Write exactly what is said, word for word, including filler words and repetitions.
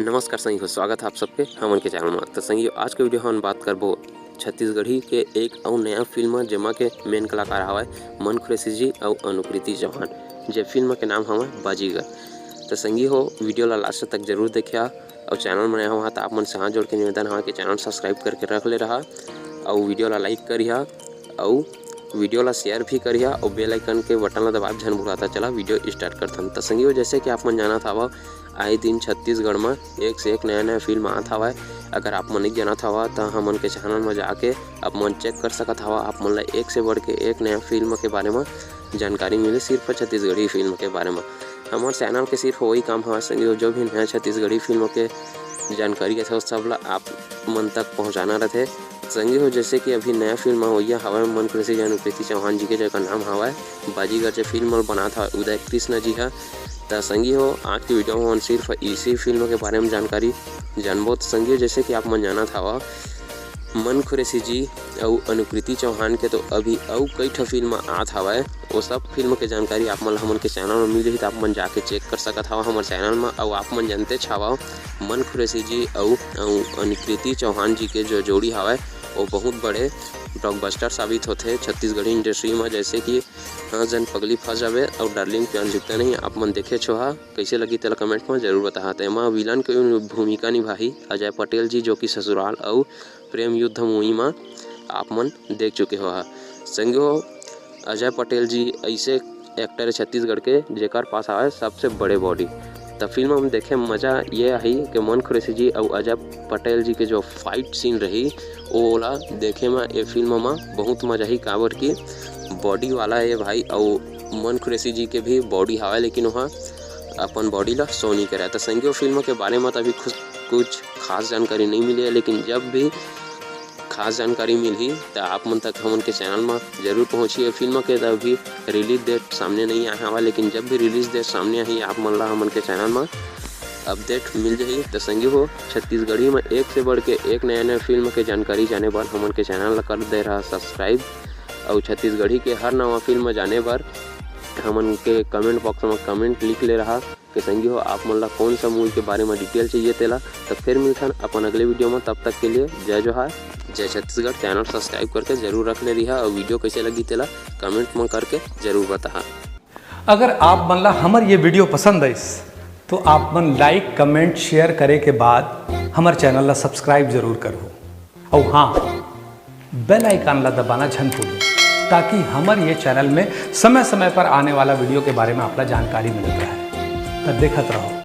नमस्कार संगी हो, स्वागत है आप सबके हमन के चैनल में। तो संगी हो, आज के वीडियो हमन बात करबो छत्तीसगढ़ी के एक अउ नया फिल्म, जेमा के मेन कलाकार हवय मन कुरैशी जी अउ अनुकृति चौहान, जे फिल्म के नाम हवय बाजीगर। तो संगी हो, वीडियो ला लास्ट तक जरूर देखिया अउ चैनल में नया हवा तो आप मन से हाथ जोड़ के निवेदन हवय कि चैनल सब्सक्राइब करके रख ले रहा अउ वीडियो ला लाइक करिहा अउ वीडियो ला शेयर भी करिहा अउ बेल आइकन के बटन ला दबाब झन भुलाता। चला वीडियो स्टार्ट करथन। त संगी हो, जैसे कि आप मन जानत हवा, आए दिन छत्तीसगढ़ म एक से एक नया नया फिल्म आत हवय। अगर आप मन नहीं जानत हवा त हमन के चैनल म जाके आप मन चेक कर सकत हवा। आप मन ला एक से बढ़ के एक नया फिल्म के बारे म जानकारी मिले सिर्फ छत्तीसगढ़ी फिल्म के बारे म। हमर चैनल के सिर्फ वही काम हवय संगी हो, जो भी नया छत्तीसगढ़ी फिल्म के जानकारी रथे, वो सब ला आप मन तक पहुँचाना रथे। संगी हो, जैसे कि अभी नया फिल्म होइया हवय मन कुरैशी जी, अनुकृति चौहान जी के, जेकर नाम हवय बाजीगर, जे फिल्म ल बनात हवय उदय कृष्ण जी ह। त संगी हो, आज के वीडियो में हम सिर्फ इसी फिल्म के बारे में जानकारी जानबो। त संगी हो, जैसे कि आप मन जानत हवा, मन कुरैशी जी अउ अनुकृति चौहान के तो अभी अउ कई ठा फिल्म आत हवय। वो सब फिल्म के जानकारी आप मन ला हमन के चैनल में मिल जाही, त आप मन जाके चेक कर सकत हवा हमर चैनल में। अउ आप मन जानते हवा, मन कुरैशी जी अउ, अउ अनुकृति चौहान जी के जो जोड़ी हवय, वो बहुत बड़े ब्लॉकबस्टर साबित होथे छत्तीसगढ़ी इंडस्ट्री में, जैसे कि हाँ जन पगली फंस जावे अउ डार्लिंग प्यार झुकता नहीं। आप मन देखे छो हा, कैसे लगी तेला कमेंट में जरूर बताहा। त एमा विलन के भूमिका निभाही अजय पटेल जी, जो कि ससुराल अउ प्रेम युद्ध मूवी में आप मन देख चुके हो हा। संगी हो, अजय पटेल जी ऐसे एक्टर है छत्तीसगढ़ के, जेकर पास आवे सबसे बड़े बॉडी। त फिल्म में देखे मजा ये आही कि मन कुरैशी जी अउ अजय पटेल जी के जो फाइट सीन रही, ओला देखे में ये फिल्म में बहुत मजा आही, काबर कि बॉडी वाला ये भाई। अउ मन कुरैशी जी के भी बॉडी हावय, लेकिन वहाँ अपन बॉडी ला शो नहीं करे। त संगी हो, फिल्म के बारे में त अभी कुछ, कुछ खास जानकारी नहीं मिली है, लेकिन जब भी खास जानकारी मिलही त आप मन तक हमन के चैनल में जरूर पहुँची। ये फिल्म के त अभी रिलीज डेट सामने नहीं आए हवा, लेकिन जब भी रिलीज डेट सामने आही, आप मन ला हमन के चैनल में अपडेट मिल जाही। त संगी हो, छत्तीसगढ़ी में एक से बढ़ के एक नया नया फिल्म के जानकारी जाने बर हमन के चैनल ला कर दे रहा सब्सक्राइब, अउ छत्तीसगढ़ी के हर नवा फिल्म जाने बर हमन के कमेंट बॉक्स में कमेंट लिख ले रहा। के संगी हो, आप मन ला कौन सा मूवी के बारे में डिटेल चाहिए तेला। त फिर मिलथन अपन अगले वीडियो में, तब तक के लिए जय जोहार, जय छत्तीसगढ़। चैनल सब्सक्राइब करके जरूर रख ले रहा, और वीडियो कैसे लगी तेला कमेंट में करके जरूर बताहा। अगर आप मन ला हमर ये वीडियो पसंद आइस, तो आप मन लाइक, कमेंट, शेयर करे के बाद हमर चैनल ला सब्सक्राइब जरूर करहु। अउ हाँ, बेल आइकन ला दबाना झन भूलहु, ताकि हमर ये चैनल में समय-समय पर आने वाला वीडियो के बारे में आप ला जानकारी मिलत रहे। त देखत रहो।